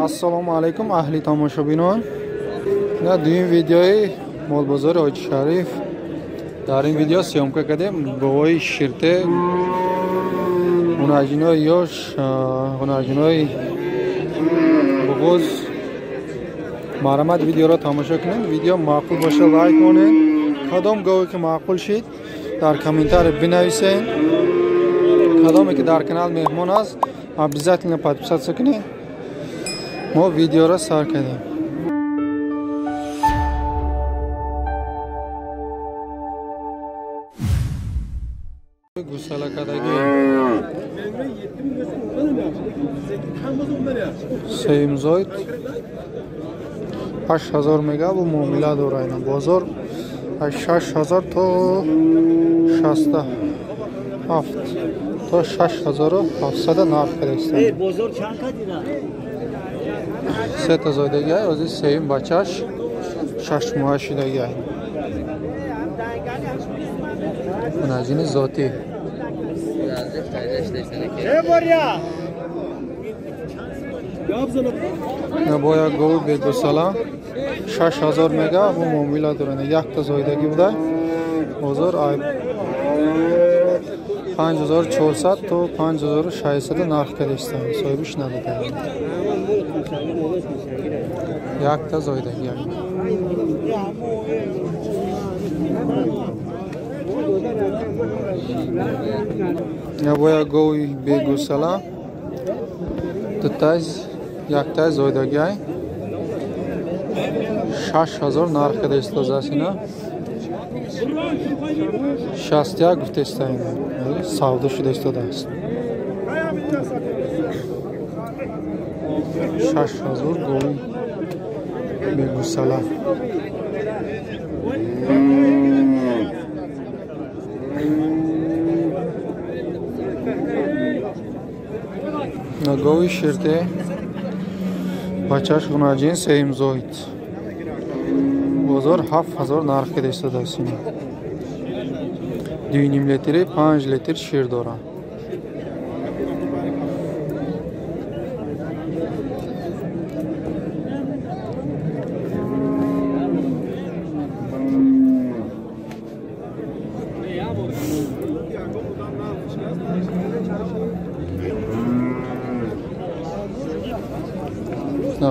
Ассалому алайкум аҳли тамошобинон. На дуюм видеои молбозори Ҳоҷи Шариф. Дар ин видео съёмка кардем бовои ширте, ҳунарҷинои ёш, ҳунарҷинои буғуз. Марҳамат видеоро тамошо кунед. Видео маъқул боша лайк монед. Кадом гове ки маъқул шид дар комментарий бинависед. Кадоме ки дар канал меҳмон аст обязательно подписаться кунед. Мо видеоро сар кардем. Гусала кардагӣ сеюмзоид 8000 мега бу муомила дора. Ина бозор аз 6000 то 67 то 6700 нарх кардастанд. Сета зойдагиай, ози сеюм бачаш 6 моҳа шудагиай. Муназини зотӣ. Бо як гови бегусала 6000 мега бу муомила доранд. Якта зойдагӣ буда. Бозор 5400 то 5600 нарх кардастанд. Соҳибиш надода. Якта зойдагӣ. Бо як гови бегусала дутаз яктай зойдагиай 6000 нарх карда истодааст. Ина 61 гуфта истода, савдо шуда истодааст. 6000 гови бегусала. Гови ширте бачаш гунаҷин сеюм зоид. Бозор 7000 нарх карда истодааст. 2,5 литри 5 литр шир дорад.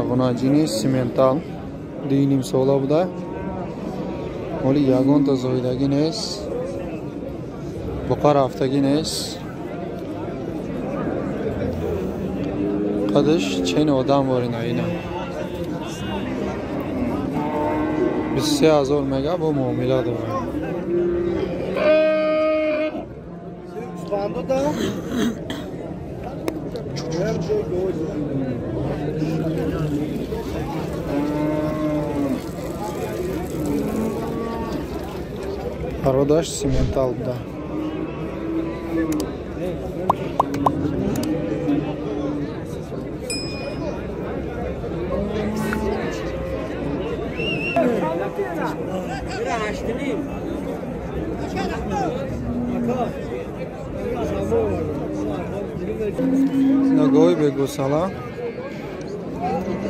Гунаҷини симентал 2,5 сола буда. Оли ягонта зоидагӣ нест, буқа рафтагӣ нест. Қадаш чен одам ворина ина. 23000 мега бо муомила дорад. Породаш симентал буда. Гови бегусала,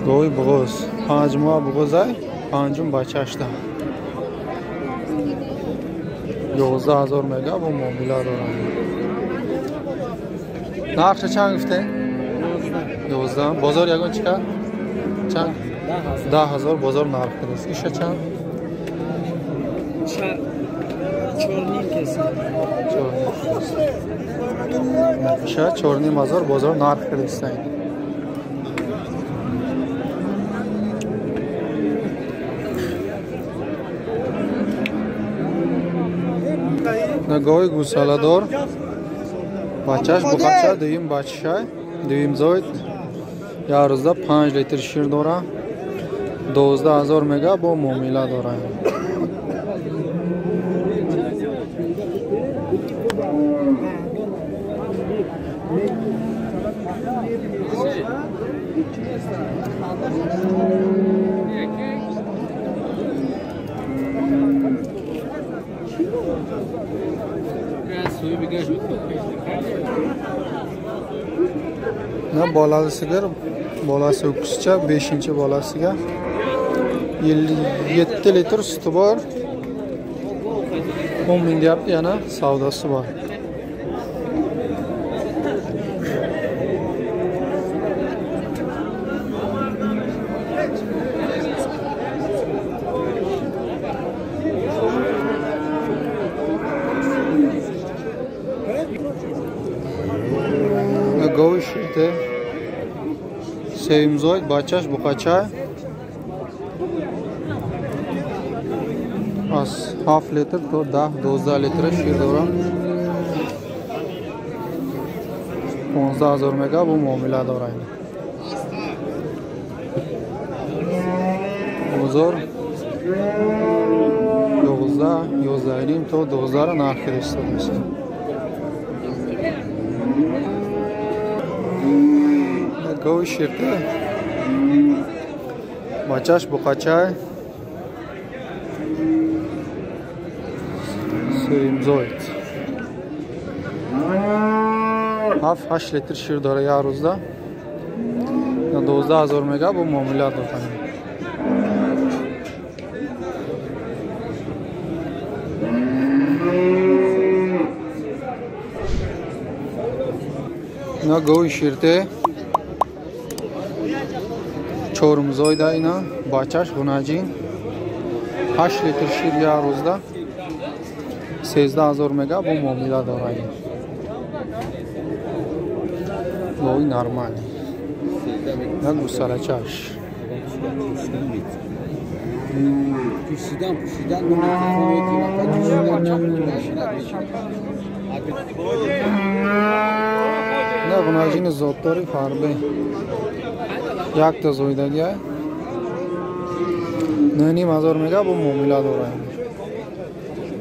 гови буғуз, 5 моҳ буғузай, панҷум бачашда. 11000 мега бо муомила доранд. Нархша чанд гуфте? 11. Бозор ягон чӣ кард? Чанд? 10000 бозор нарх кардааст. Иша чанд? 4,5 кеса. 4,5. Иша 4,5 бозор нарх кардааст. Гови гусаладор бачаш буқача дуюм бачашай, дуюм зоид, як рӯзда 5 литр шир дора, 12000 мега бо муомила дора. На болали сигар Bolasi o'kkizcha, 5-bolasiga 57 litr suti bor. 10 ming deyapti, yana savdosi bor. Govi shirte sevimzoid, bachаш buqacha аз 7 литр то 10-12 литр шир дорам. 15 ҳазор мега бу муомила дора. Бозор 11, 11.5 то 12 нарх истодаст. Гови ширте бачаш буқачай сеюмзоид 7-8 литр шир дора як рӯзда. 12 ҳазор мега бо муомила дорад. Ина гови ширте чорумзоида, ина бачаш гунаҷин 8 литр шир як рӯзда 13 ҳазор мега бо муомила дорад. Гови нормалӣ. На гусалачаш. На гунаҷини зотдори фарбе. Якта зоидагия 9.5 ҳазор мега бо муомила дорад.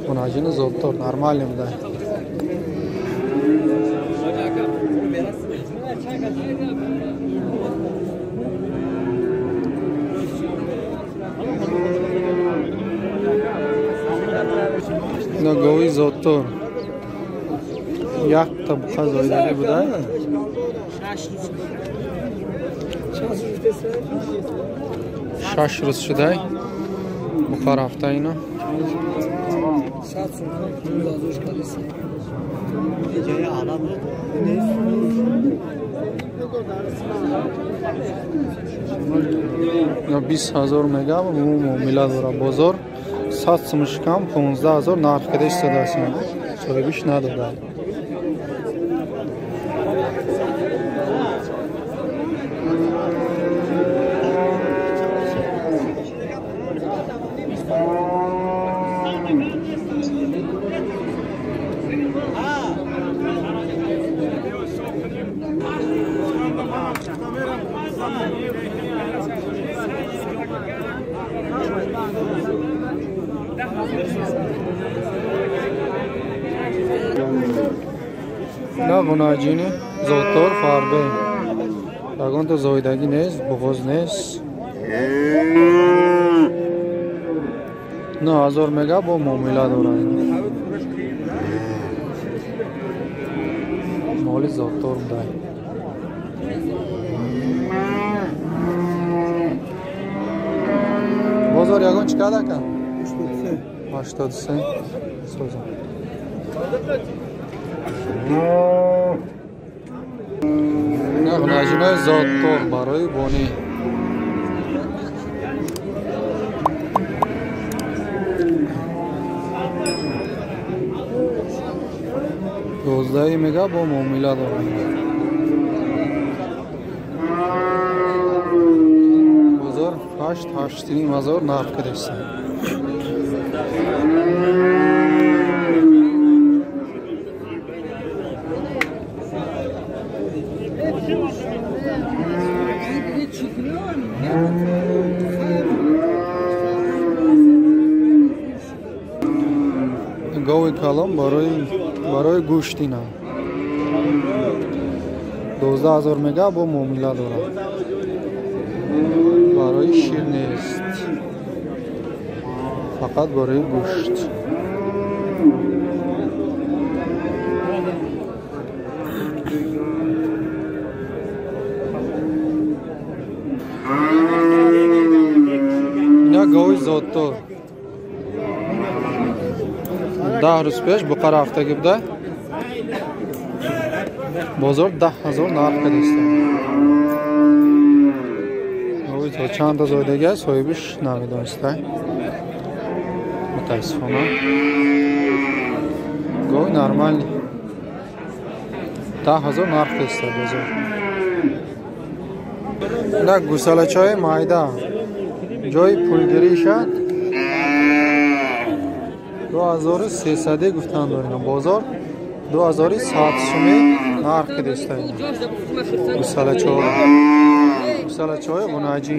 Гунаҷини зотдор нормалӣ буда. Ина гови зотдор якта буқа зоидагӣ буда. 6 рӯз шудай буқа рафта ина. Ина 20 ҳазор мега муомила дора. Бозор 100 сумаш кам 15 ҳазор нарх када истодааст. Соҳибиш надодад. На гунаҷини зотдор фарбе. Ягонта зоидагӣ нест, буғоз нест. 9 ҳазор мега бо муомила дорад. Моли зотдор буда. Бозор ягон чӣ када ка? 83 соза. На гунаҷинои зотдор барои бонӣ. 12 мега бо муомила дорад. Бозор 8-8.5 ҳазор нарх кадаст. Гови калон барои гӯштина 12 ҳазор мега бо муомила дорад. Барои шир нест, фақат барои гӯшт. Гови зоддор. 10 рӯз пеш буқа рафтагӣ буда. Бозор 10 000 нарх кардааст. Гови зод чанд та зоидаги аст, соҳибиш намедониста. Мутаассифона. Гови нормальный. 10 000 нарх кардааст бозор. Инак гусалачаи майда. Ҷои пулгириша 2300 гуфтанд дорина, бозор 2100 суми нарх кардааст. Гусалачаҳо. Гусалачаҳои ғунаҷӣ.